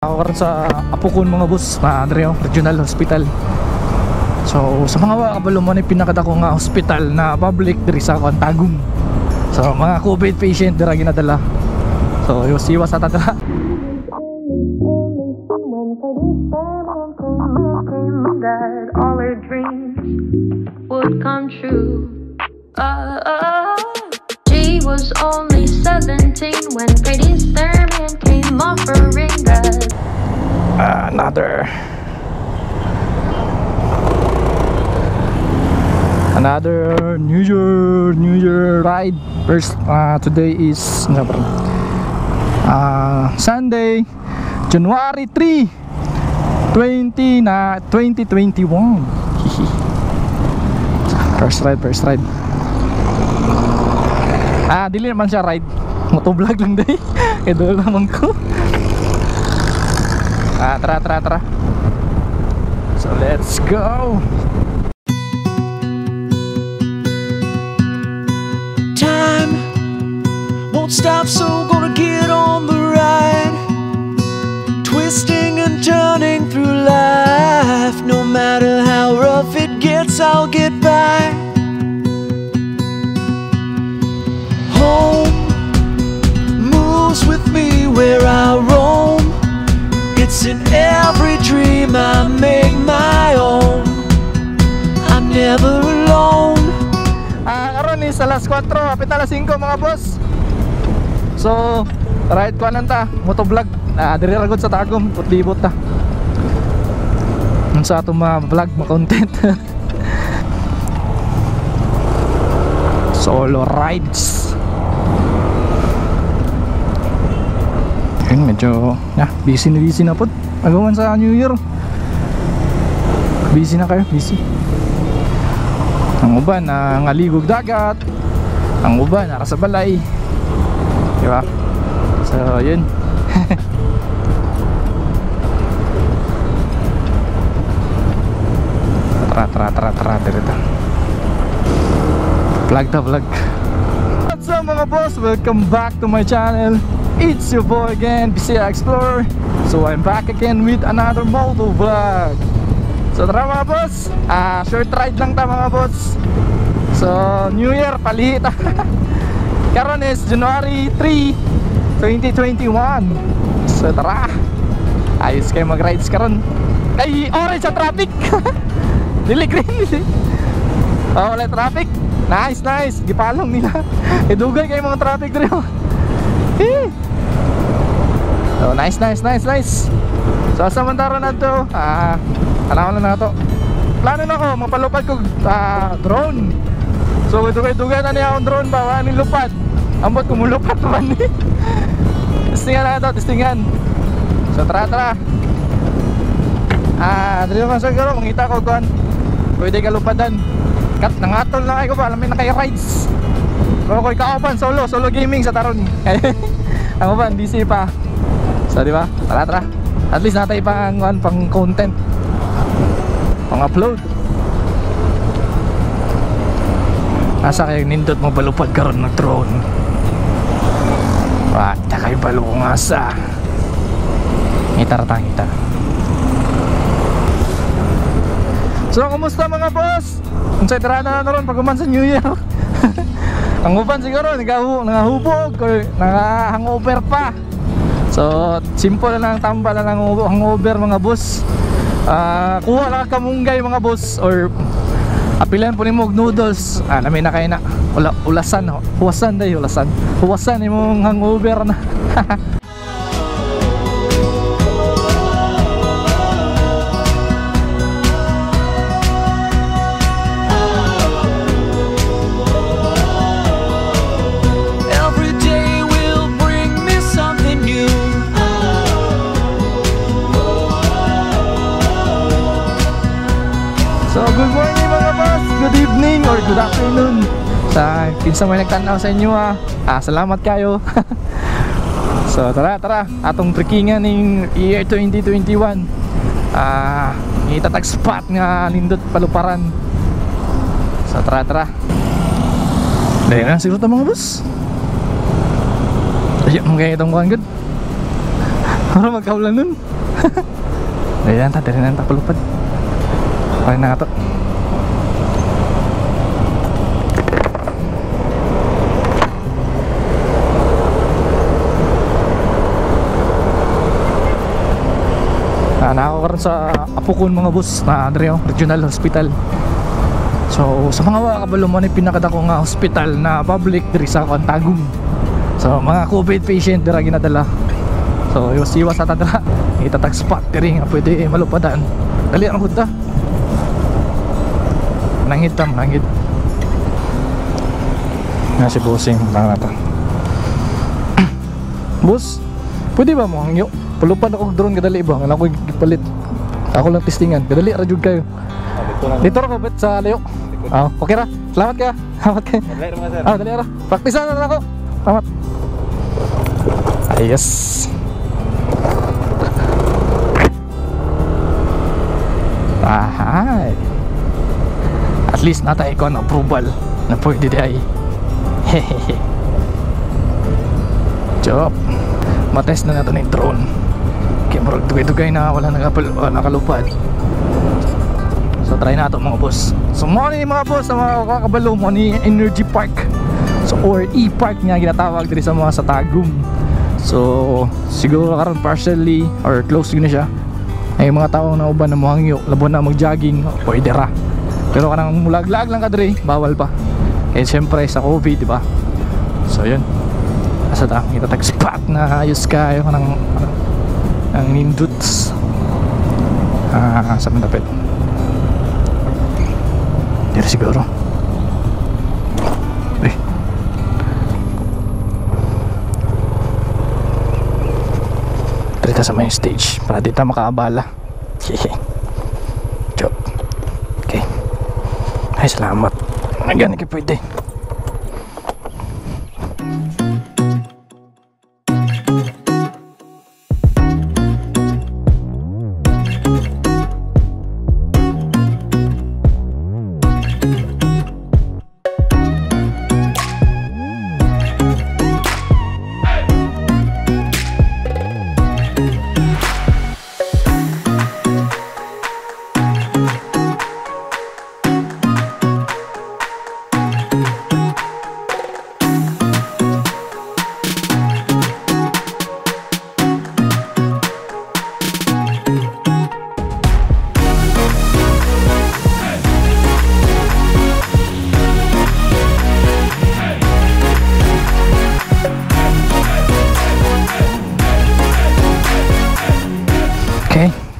Ako karon sa Apokon mga boss, na Andreo Regional Hospital. So sa mga wa kabalo mo ni pinakadako nga hospital na public diri sa Tagum. So mga COVID patient dira ginadala. So iwas-iwas sa tadra. That all her dreams would come true. She was only 17 when Pretty Thurman came offering that Another New Year ride. First, today is Sunday, January 3, 2021. First ride. Dili naman siya ride. Motovlog lang day. Kaya doon naman ko. Tara. So let's go. Time won't stop, so gonna get on the ride. Twisting and turning through life. No matter how rough it gets, I'll get by. Home moves with me where I roam. It's in every dream I make my own. I'm never alone. Karon is alas 4, hapit na alas 5 mga boss. So, ride ko lang ta, motovlog. Diri ra gud sa Tagum, libot ta. Unsa atong mga vlog, mga content. Solo rides. Ayun, medyo busy na po. Agawan sa New Year. Busy na kayo, busy. Ang uban nangaligog dagat. Ang uban nara sa balay. Di ba? So, yun. Tara direta. Vlog ta vlog. What's up mga boss? Welcome back to my channel. It's your boy again, Bisaya Explorer. So I'm back again with another moto vlog. So tara mga boss, short ride lang ta mga boss. So New Year palihit. Karon is January 3, 2021. So tara. Ayos kayo mag-rides karon. Ay, orange sa traffic. Dili green. Oh, wala traffic. Nice, nice. Gipalong nila. Idugay kayo mga traffic diri. So nice. So sa mandaro na to, alam na to. Plano na ko mapalupad ko drone. So dugay-dugay na niya akong drone ba, wala ning lupad. Ambot kumulupad man ni. Testingan na to, testingan. So tara. Dili man siguro mangita ko kuan. Pwede ka lupadan. Kat nangatol na kayo ba, alam na kay rides. Pero ko'y kauban solo gaming sa taron. Ang uban busy pa. So di ba? Tara. At least natay pang pang content, pang upload. Asa kayo nindot mo balupad karon ng drone? Wa, ta kayo balo kung asa. Ngita ra ngita. So kumusta mga boss? Unsay tirada na ron pag human sa New Year? Ang uban siguro nangahubog or nanga-hangover pa. So simple na lang, tambal na lang hangover mga boss. Kuha lang kamunggay mga boss or apilan po nimo og noodles. Lami na kay na. Ulasan, huwasan day, ulasan. Huwasan imong hangover na. So good morning mga boss, good evening or good afternoon. Sa kinsa may nagtan-aw sa inyo salamat kayo. So tara atong trekkingan ning year 2021. Ngitatag spot nga nindot paluparan. So tara. Dahil na siguro ta mga boss. Ay, mga itong kuan gud. Para magkaulan nun. Dali lang ta, dali lang ta palupad. Okay na nga to. Nako karon sa Apokon mga boss na Andreo Regional Hospital. So sa mga wa kabalo mo ni pinakadako nga hospital na public diri sa Tagum. So mga COVID patient dira ginadala. So iwas-iwas sa tadra. Itatag spot diri nga pwede malupadan. Dali ang hudta. Nangid ta, nangid. Na si bossing lang nata. Boss, pwede ba mo hangyo? Palupad ako drone kadali ba? Nga ako gipalit. Ako lang testingan. Kadali ra jud kayo. Dito ra ko bet sa layo. Ah, okay ra. Salamat kaya. Salamat kayo. Dali ra mga sir. Ah, dali ra. Praktisan na ako. Salamat. Ayos. Ahay. At least nata ikon approval na pwede di ay. Hehehe. Job. Matest na natin yung drone. Kaya murag dugay-dugay na wala nakalupad. So try na ito mga boss. So morning mga boss, sa mga kakabalo mo ni Energy Park. So or E-Park nga ginatawag diri sa mga sa Tagum. So siguro karon partially or close yun na siya. Ay mga tao na uban na mohangyo, labo na mag-jogging, pwede ra. Pero kanang mulaglag lang ka diri, bawal pa. Kaya siyempre sa COVID, di ba? So yun. Asa ta, itatag spot na ayos kayo kanang ang ninduts. Sa mandapit. Dito siguro. Eh. Dito sa main stage para di ta makaabala. Hehe. Job. Okay. Ay, salamat. Ay, gani ka pwede.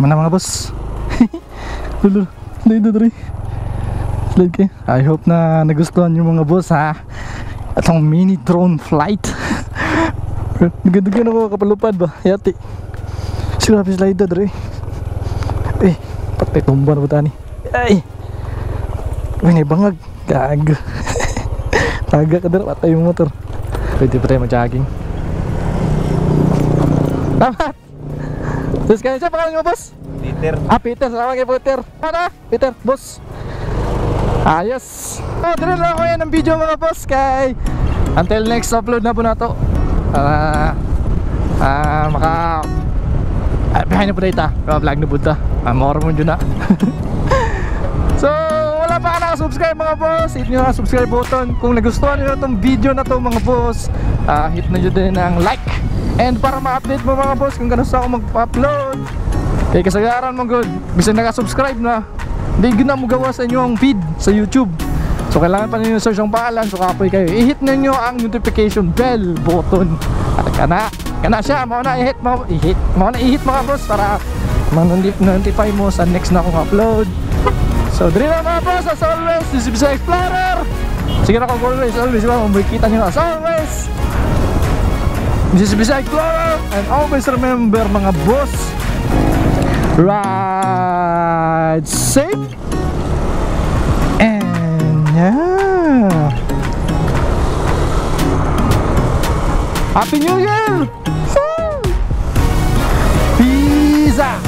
Mana mga boss? Lulu, dito. Slide kayo. I hope na nagustuhan nyo mga boss ha. Atong mini drone flight. Dugan-dugan ako kapalupad ba? Yati. Siguro slide da dre. Eh, patay tumba na ba tani? Ay. Uy, naibangag. Gag. Taga ka dre, patay yung motor. Pwede pa tayo mag-jogging. Tama! Terus kayo, siya pangalan nyo boss? Peter. Ah, Peter, salamat kay Peter. Ano? Peter, boss. Ayos. Oh, dito lang ako yan ang video mga boss kay until next upload na po na to. Maka behind na po data. Vlog na po ta. More mo dyan na. So, wala pa ka nakasubscribe mga boss, hit nyo ang subscribe button. Kung nagustuhan nyo itong video na to mga boss, hit na nyo din ang like. And para ma-update mo mga boss kung gano'n sa ako mag-upload. Kaya kasagaran mo good, bisan nakasubscribe na, hindi na mo gawa sa inyo ang feed sa YouTube. So kailangan pa ninyo search ang pangalan. So kapoy kayo, i-hit ninyo ang notification bell button. At kana siya, mao na i-hit, mao na i-hit mga boss para ma-notify mo sa next na akong upload. So diri na mga boss, as always, this is Bisaya Explorer. Sige na kung always, ba, makikita nyo as always. This is Bisaya Explorer, and always remember mga boss, ride safe and yeah, Happy New Year! Woo! Peace out!